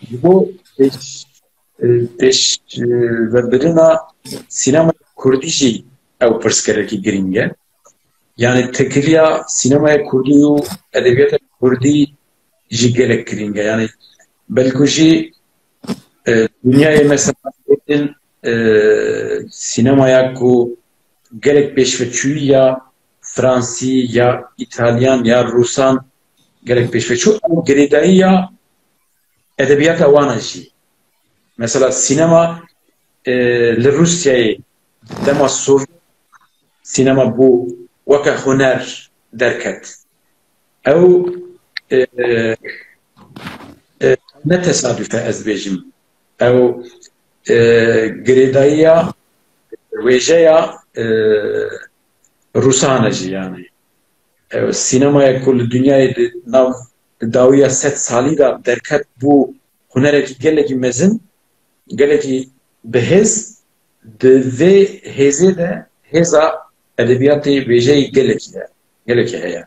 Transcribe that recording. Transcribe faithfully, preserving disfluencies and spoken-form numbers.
Ji bo pêş, e, pêş, e, vebirina sînema kurdî jî ew pirsgerekî girîng e. Yani tekiliya sînemaya kurdî û edebiyata kurdî jî gelek girîng e. Yani belku jî, e, dinyayê mesela, e, sînemaya ku gelek pêşveçûyî ya Fransî ya Îtalyan ya Rûsan gelek pêşveçû, ew girêdayiya edebiyata wan e jî. Mesela sînema, e, li Rûsyayê dema Sovyet sînema bû weke huner derket. Ew, e, e, ne tesadüf e ez bêjim. Ew, e, girêdayiya wêjeya, e, Rûsan e jî yani. Ew sînemaya ku li dinyayê di nav, di dawiya sed salî de derket bû hunerekî gelekî mezin, gelekî bihêz, di vê hêzê de hêza edebiyatê wêjeyê gelekî ye, gelekî heye.